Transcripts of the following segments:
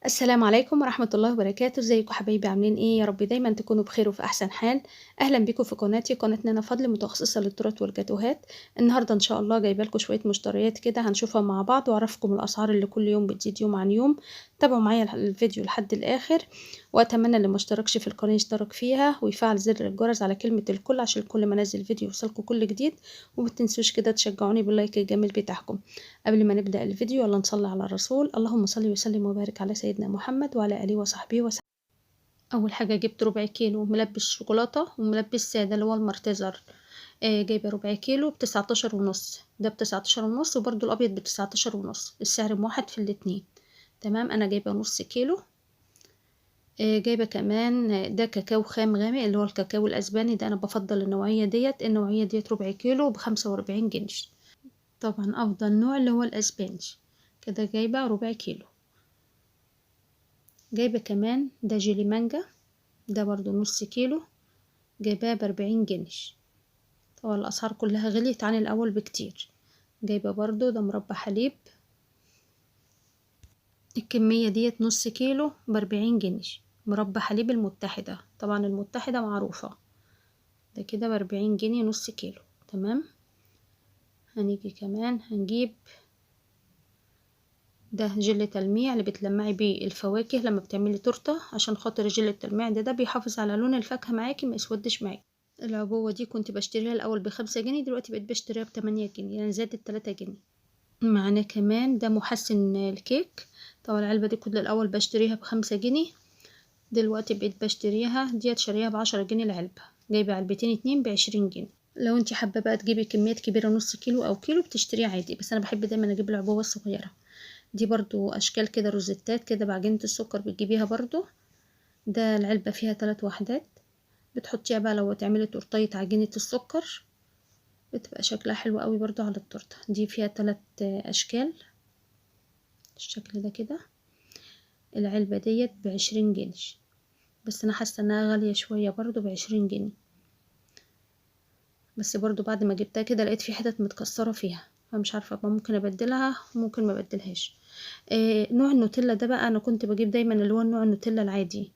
السلام عليكم ورحمة الله وبركاته. ازيكم حبايبي؟ عاملين ايه؟ يا رب دايما تكونوا بخير وفي احسن حال. اهلا بيكم في قناتي، قناة نانا فضل، متخصصة للتورت والجاتوهات. النهارده ان شاء الله جايبه لكم شوية مشتريات كده هنشوفها مع بعض، واعرفكم الاسعار اللي كل يوم بتزيد يوم عن يوم. تابعوا معايا الفيديو لحد الاخر، واتمنى اللي ما اشتركش في القناة يشترك فيها ويفعل زر الجرس على كلمة الكل عشان كل ما انزل فيديو يوصلكم كل جديد. وما تنسوش كده تشجعوني بال like الجميل بتاعكم. قبل ما نبدا الفيديو يلا نصلي على الرسول، اللهم صل وسلم وبارك على سيدنا محمد وعلى اله وصحبه وسلم. اول حاجة جبت ربع كيلو ملبس شوكولاتة وملبس ساده اللي هو المرتزر، جايبه ربع كيلو ب19.5، ده ب19.5، وبرده الابيض ب19.5، السعر موحد في الاتنين. تمام، انا جايبه نص كيلو. جايبه كمان ده كاكاو خام غامق اللي هو الكاكاو الاسباني ده، انا بفضل النوعية ديت. النوعية ديت ربع كيلو ب45 جنيه، طبعا افضل نوع اللي هو الاسباني. كده جايبه ربع كيلو. جايبه كمان ده جيلي مانجا، ده برضو نص كيلو، جايباه ب40 جنيه. طبعا الاسعار كلها غليت عن الاول بكتير. جايبه برضو ده مربى حليب، الكمية ديت نص كيلو ب40 جنيه، مربى حليب المتحدة، طبعا المتحدة معروفة. ده كده ب40 جنيه نص كيلو. تمام، هنيجي كمان هنجيب ده جل تلميع اللي بتلمعي بيه الفواكه لما بتعملي تورته، عشان خاطر جل التلميع ده بيحافظ على لون الفاكهة معاكي ما يسودش معاكي. العبوه دي كنت بشتريها الاول ب5 جنيه، دلوقتي بقيت بشتريها ب8 جنيه، يعني زادت 3 جنيه. معانا كمان ده محسن الكيك، طبعا العلبة دي كنت الاول بشتريها ب5 جنيه، دلوقتي بقيت بشتريها ديت شاريها ب10 جنيه العلبة. جايبه علبتين 2 ب20 جنيه. لو انت حابة بقى تجيبي كميات كبيرة نص كيلو او كيلو بتشتريه عادي، بس انا بحب دايما اجيب العبوه الصغيرة دي. برضو اشكال كده روزيتات كده بعجينة السكر بتجيبيها برضو. ده العلبة فيها 3 وحدات، بتحطيها بقى لو تعملي تورتاية عجينة السكر بتبقى شكلها حلو قوي برضو على التورتة. دي فيها 3 اشكال الشكل ده كده. العلبة ديت ب20 جنيه، بس انا حاسة انها غالية شوية برضو ب20 جنيه، بس برضو بعد ما جبتها كده لقيت في حتت متكسرة فيها، فمش عارفة ممكن ابدلها ممكن ما ابدلهاش. نوع النوتيلا ده بقى انا كنت بجيب دايما اللي هو النوع النوتيلا العادي.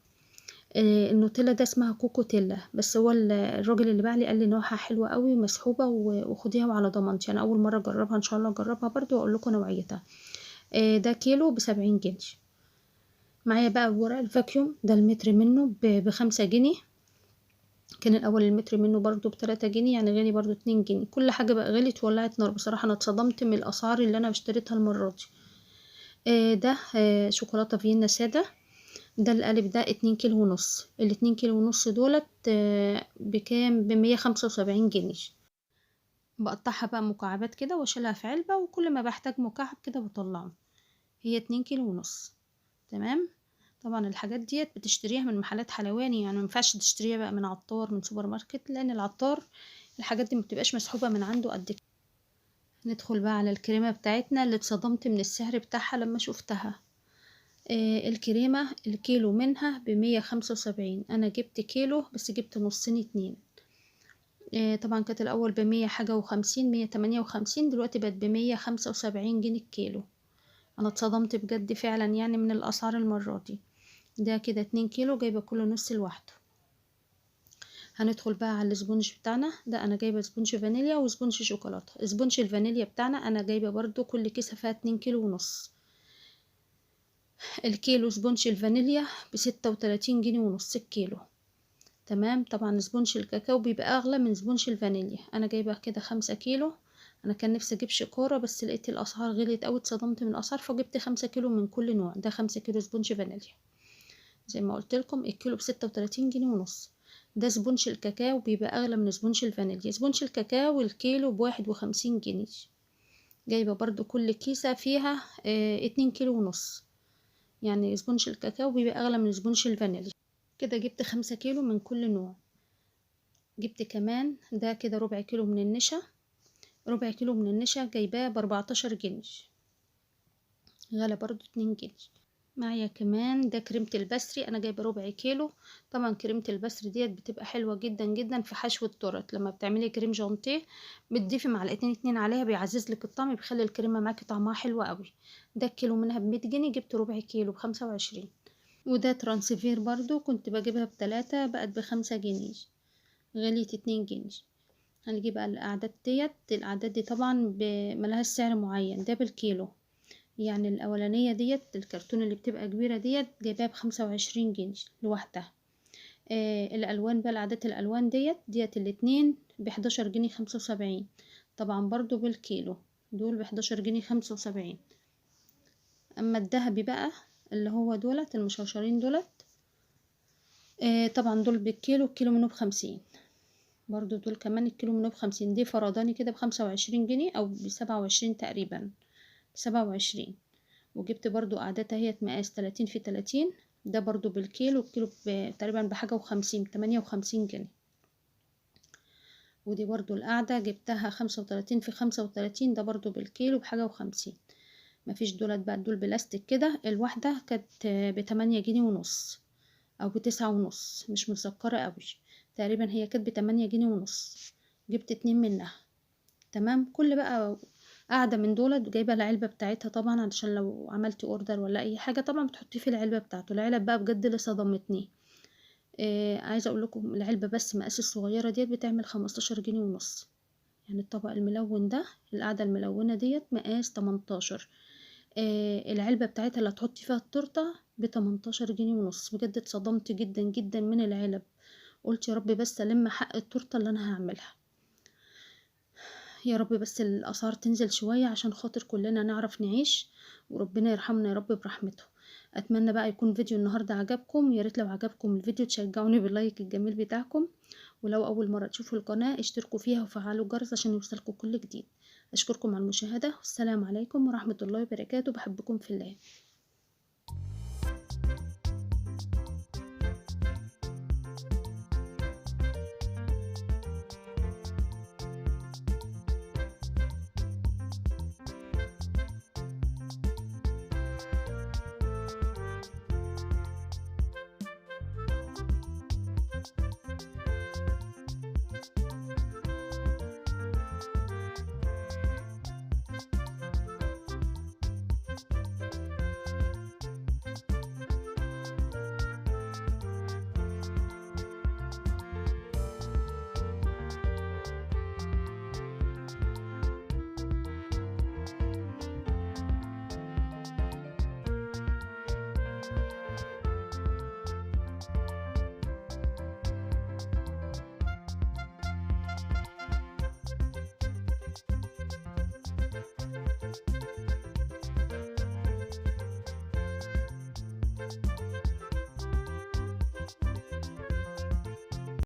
النوتيلا ده اسمها كوكوتيلا، بس هو الراجل اللي باع لي قال لي نوعها حلوة قوي ومسحوبه وخديها وعلى ضمانتي. انا اول مرة اجربها، ان شاء الله اجربها برضو واقول لكم نوعيتها. ده كيلو ب70 جنيه. معايا بقى ورق ال vacuum ده المتر منه ب5 جنيه، كان الاول المتر منه برضو ب3 جنيه، يعني غالي برضو 2 جنيه. كل حاجة بقى غلت وولعت نار بصراحة، انا اتصدمت من الاسعار اللي انا اشتريتها المرة دي. ده شوكولاتة فيينا ساده، ده القالب ده 2.5 كيلو. الاتنين كيلو ونص دولت بكام؟ ب175 جنيه. بقطعها بقى مكعبات كده واشيلها في علبة، وكل ما بحتاج مكعب كده بطلعه. هي 2.5 كيلو. تمام، طبعا الحاجات ديت بتشتريها من محلات حلواني، يعني ما ينفعش تشتريها بقى من عطار من سوبر ماركت، لان العطار الحاجات دي ما بتبقاش مسحوبه من عنده قد كده. ندخل بقى على الكريمة بتاعتنا اللي اتصدمت من السعر بتاعها لما شفتها. الكريمة الكيلو منها ب175، انا جبت كيلو بس جبت نصين 2. طبعا كانت الاول بمية حاجة وخمسين، 158، دلوقتي بقت ب175 جنيه الكيلو. انا اتصدمت بجد فعلا يعني من الاسعار المرة دي. ده كده 2 كيلو، جايبه كل نص لوحده. هندخل بقى على ال sponge بتاعنا ده، انا جايبه sponge فانيليا و sponge شوكولاتة. sponge الفانيليا بتاعنا انا جايبه برضو كل كيسه فيها 2.5 كيلو. الكيلو sponge الفانيليا ب36.5 جنيه الكيلو. تمام، طبعا sponge الكاكاو بيبقى اغلى من sponge الفانيليا. انا جايبه كده 5 كيلو. انا كان نفسي اجيب شكاره بس لقيت الاسعار غليت قوي، اتصدمت من الاسعار، فجبت 5 كيلو من كل نوع. ده 5 كيلو sponge فانيليا زي ما قلت لكم، الكيلو ب36.5 جنيه. ده sponge الكاكاو بيبقى اغلى من sponge الفانيليا. sponge الكاكاو الكيلو ب51 جنيه. جايبه برضو كل كيسه فيها 2.5 كيلو، يعني sponge الكاكاو بيبقى اغلى من sponge الفانيليا. كده جبت 5 كيلو من كل نوع. جبت كمان ده كده ربع كيلو من النشا، ربع كيلو من النشا جايباه ب14 جنيه، غلا برضو 2 جنيه. معايا كمان ده كريمة ال pastry، انا جايبه ربع كيلو. طبعا كريمة ال pastry ديت بتبقى حلوة جدا جدا في حشو التورت، لما بتعملي crème chantilly بتضيفي معلقتين 2 عليها، بيعزز لك الطعم، بيخلي الكريمة معاكي طعمها حلو قوي. ده الكيلو منها ب100 جنيه، جبت ربع كيلو ب25. وده transfer برضو كنت بجيبها ب3، بقت ب5 جنيه، غليت 2 جنيه. هنجيب بقى الاعداد ديت، الاعداد دي طبعا ملهاش سعر معين، ده بالكيلو. يعني الاولانية ديت الكرتون اللي بتبقى كبيرة ديت جايباها ب25 جنيه لوحدها. الالوان بقى، العادات الالوان ديت الاتنين ب11 جنيه 75، طبعا برضو بالكيلو، دول ب11 جنيه 75. اما الذهبي بقى اللي هو دولت المشرشرين دولت، طبعا دول بالكيلو، الكيلو منه ب50 برضو، دول كمان الكيلو منه ب50. دي فرداني كده ب25 جنيه او ب27 تقريبا، 27. وجبت برضو قعدتها هي مقاس 30 في 30، ده برضو بالكيلو، الكيلو تقريبا بحاجة وخمسين، 58 جنيه. ودي برضو القعدة جبتها 35 في 35، ده برضو بالكيلو بحاجة وخمسين. مفيش دولت بقى، دول بلاستيك كده، الواحدة كانت بتمانية جنيه ونص أو بتسعة ونص، مش متذكرة قوي، تقريبا هي كانت بتمانية جنيه ونص، جبت 2 منها. تمام. كل بقى قاعدة من دولت جايبة العلبة بتاعتها طبعا، علشان لو عملتي order ولا اي حاجة طبعا بتحطيه في العلبة بتاعته. العلب بقى بجد اللي صدمتني، عايزة اقول لكم العلبة بس مقاس الصغيرة ديت بتعمل 15 جنيه ونص. يعني الطبق الملون ده، القاعدة الملونة ديت مقاس 18، العلبة بتاعتها اللي هتحطي فيها التورتة ب18 جنيه ونص. بجد اتصدمت جدا جدا من العلب، قلت يا رب بس الم حق التورتة اللي انا هعملها، يا رب بس الاسعار تنزل شوية عشان خاطر كلنا نعرف نعيش، وربنا يرحمنا يا رب برحمته. اتمنى بقى يكون فيديو النهارده عجبكم، يا ريت لو عجبكم الفيديو تشجعوني بال like الجميل بتاعكم، ولو اول مرة تشوفوا القناة اشتركوا فيها وفعلوا الجرس عشان يوصلكم كل جديد. اشكركم على المشاهدة، والسلام عليكم ورحمة الله وبركاته، بحبكم في الله.